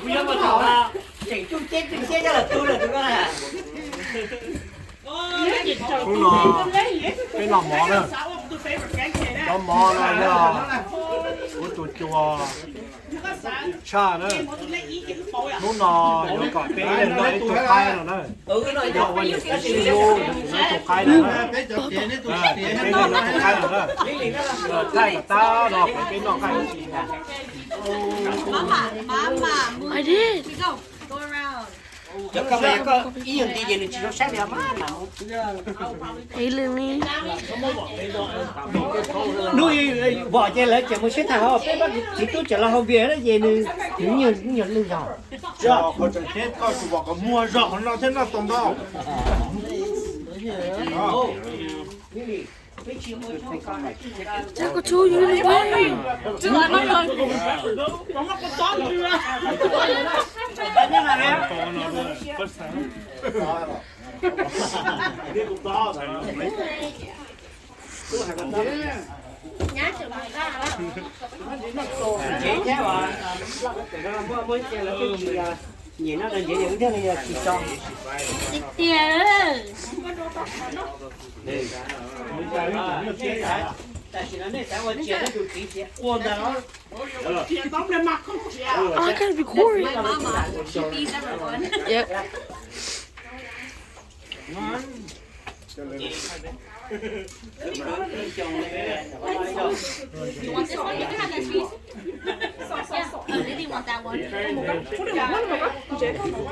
Tseem tsuj ceb tsuj ceb coj los tu lawm tus koj na. Hnub no peb noj mov na, cov mov no yog kuv tus cua Tshaj na. Hnub no yuav kom peb noj ib tug qaib no na. Yog ua niam txiv sib hlub yuav tsum noj ib tug qaib no na. Peb noj ib tug qaib no na. Thaij kom tab no peb noj qaib. I did. Cov ko mas yog koj ib nyuag nti ces nws tsis zoo saib li mas. Ib lwm li. Hnub vim ces lawv tseem mus sib tham hauv peb pab txiv tub tseem los hau npias na ces nws, nws nyuag lwj zog. Qhov tseem ceeb koj tsis pom qhov muag zog qhov no thiab noj tau ntau. Tell her to chew your way. Nyiam no ntsev yog ib thiaj li yog tsis tso. Tiag tiag. Tam sim no nej xav ua tsias nej tus txiv txiv quaj ntag. I gotta record it. Yep. You want this one? You can have that piece. Yeah, I really want that one.